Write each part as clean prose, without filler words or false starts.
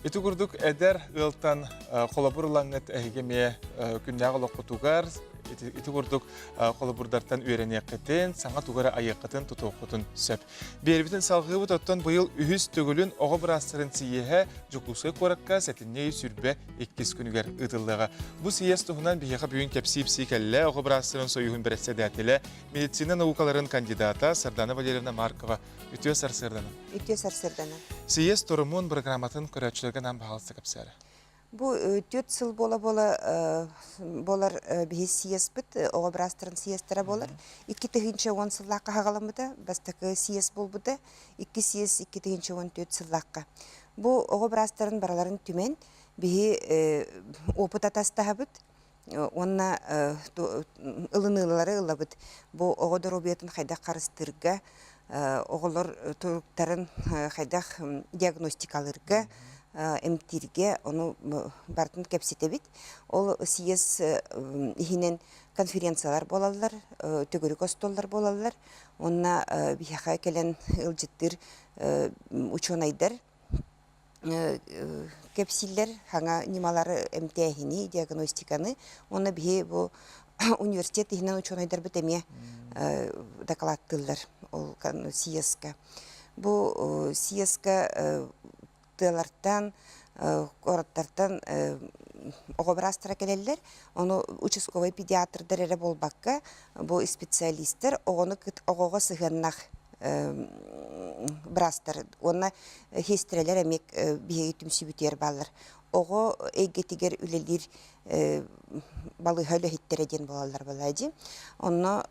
Ити курдук эдэр ыалтан холобур ылаҥҥыт эһиги эмиэ күннээҕи олоххутугар ити курдук холобурдартан үөрэниэххитин, саҥа тугу эрэ айыаххытын, тутуоххутун сөп. Биэрбитин салҕыыбыт оттон быйыл үһүс төгүлүн оҕо быраастарын сийиэһэ Дьокуускай куоракка сэтинньи 22 күнүгэр ыытыллыаҕа. Бу сийиэс туһунан биһиэхэ бүгүн кэпсии-ипсии кэллэ оҕо быраастарын союһун бэрэссэдээтэлэ, медицина наукаларын кандидата Сардана Валерьевна Маркова. Үтүө сарсыарданан. Үтүө сарсыарданан. Сийиэс торумун бырагырааматын көрөөччүлэргэ анаан баһаалыста кэпсээрэ. Бу 4 сыл буола-буола буолар биһи съезпит, оҕо быраастарын съезтэрэ буолар. 2010 сыллаахха хаҕаламмыта, бастакы съезд буолбута, икки съезд 2014 сыллаахха. Бу оҕо быраастарын бараларын түмэн, биһи опыт атастаһабыт уонна ылыныылары ылабыт. Бу оҕо доруобуйатын хайдах харыстыырга, оҕолор туруктарын хайдах диагностикалыырга, эмтииргэ ону барытын кэпсэтэбит. Ол съезд иһинэн конференциялар буолаллар, төгүрүк остуоллар буолаллар. Уонна биһиэхэ кэлэн ыалдьыттыыр учуонайдар кэпсииллэр саҥа ньымалары эмтээһини, диагностиканы уонна биһи бу университет иһинэн учуонайдарбыт эмиэ дакылааттыыллар ол съезка. Бу съезка тыалартан, куораттартан оҕо быраастара кэлэллэр. Ону участковай педиатрдар эрэ буолбакка, бу специалистар оҕону оҕоҕо сыһыаннаах быраастар уонна сиэстэрэлэр эмиэ биһиги түмсүүбүтүгэр бааллар. Оҕо эйгэтигэр үлэлиир балыыһа үлэһиттэрэ диэн буолаллар балаа дии. Онно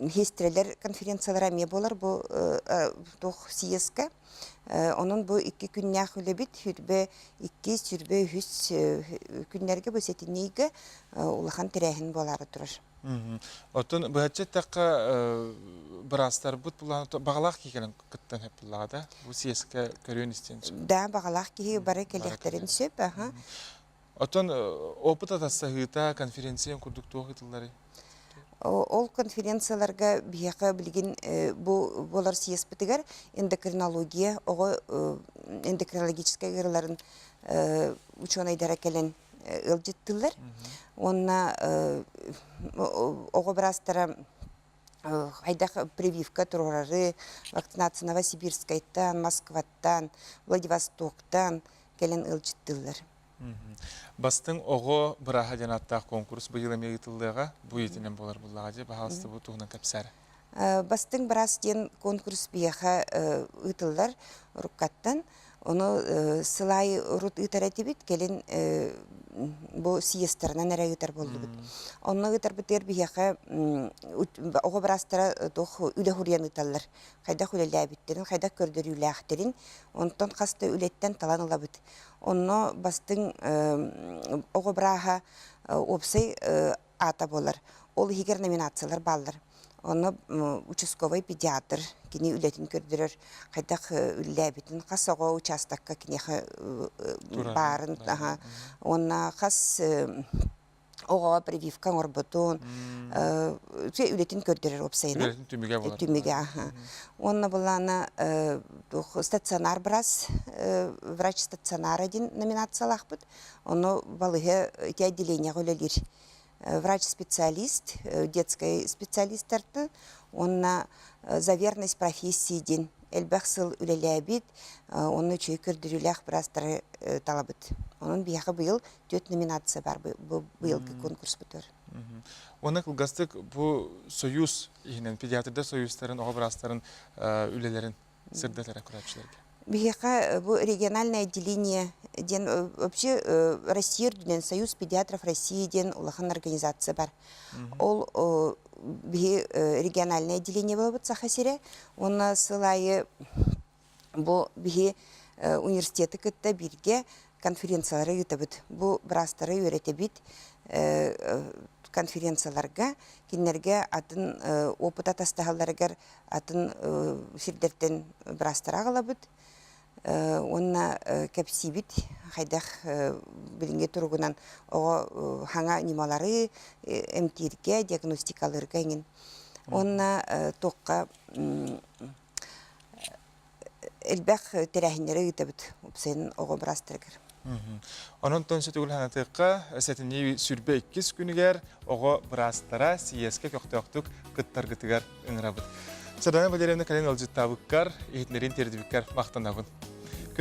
сиэстэрэлэр конференциялара эмиэ буолар бу туох съезкэ. Онон бу икки күннээх үлэбит 22, 23 күннэргэ бу сэтинньигэ улахан тэрээһин буолаары турар. Оттон быһаччы эттэххэ, быраастарбыт баҕалаах киһи кэлэн кыттан сөп буоллаҕа да? Бу съезкэ көрүөн истиэн сөп. Да, баҕалаах киһи бары кэлиэхтэрин сөп. Аха. Оттон опыт атастаһыыта, конференция курдук туох ыытылларый? Ол конференцияларга биһиэхэ билигин бу буолар съезпитигэр эндокринология, оҕо эндокринологическай ыарыыларын учуонайдара кэлэн ыалдьыттыыллар. Уонна оҕо быраастара хайдах прививка туруорары вакцинация Новосибирскайтан, Москваттан, Владивостоктан кэлэн ыалдьыттыыллар. Бастыҥ оҕо бырааһа диэн ааттаах конкурс быйыл эмиэ ыытыллыаҕа. Бу итинэн буолар буоллаҕа дии. Баһаалыста бу туһунан кэпсээр. Бастыҥ быраас диэн конкурс биһиэхэ ыытыллар уруккаттан. Ону сыл аайы урут ыытар этибит, кэлин бу съезтарынан эрэ ыытар буоллубут. Онно ыытарбытыгар биһиэхэ оҕо быраастара туох үлэ хуруйан ыыталлар. Хайдах үлэлээбиттэрин, хайдах көрдөрүүлээхтэрин, онтон хас да үлэттэн талан ылабыт. Онно бастыҥ оҕо бырааһа уопсай аата буолар. Ол иһигэр номинациялар бааллар. Онно участковай педиатр кини үлэтин көрдөрөр, хайдах үлэлээбитин, хас оҕо учаастакка киниэхэ баарын, уонна хас оҕоҕо прививка оҥорбутун, үлэтин көрдөрөр уопсайынан. Үлэтин түмүгэ буолар. Түмүгэ, аха. Уонна былаана стационар быраас, врач стационара диэн номинациялаахпыт. Ону балыыһа ити отделениеҕа үлэлиир врач-специалист, детскай специалистартан уонна за верность профессии диэн элбэх сыл үлэлээбит, онно үчүгэй көрдөрүүлээх быраастары талабыт. Онон биһиэхэ быйыл түөрт номинация бар бу быйылгы конкурспутугар. Уонна кылгастык бу союз иһинэн педиатрдар союзтарын, оҕо быраастарын үлэлэрин сырдатара көрөөччүлэргэ? Биһиэхэ бу региональное отделение диэн вообще Россия үрдүнэн Союз педиатров России диэн улахан организация бар. Ол биһи региональное отделение буолбут Саха сирэ. Уонна сыл аайы бу биһи университеты кытта бииргэ конференциялары ыытабыт. Бу быраастары үөрэтэбит конференцияларга кинилэргэ атын опыт атастаһалларыгар атын сирдэртэн быраастары аҕалабыт уонна кэпсиибит хайдах билиҥҥи туругунан оҕо хаҥа ньымалары эмтииргэ, диагностикалыырга эҥин. Уонна туохха Элбэх тэрээһиннэри ыытабыт уопсайынан оҕо быраастарыгар. Онон тон сөтүгүл ханатыахха сэтинньи 22 күнүгэр оҕо быраастара съезкэ көхтөөхтүк кыттаргытыгар ыҥырабыт. Сардана Валерьевна кэлин ыалдьыттаабыккар, иһитиннэриин тиэрдибиккэр махтанабын.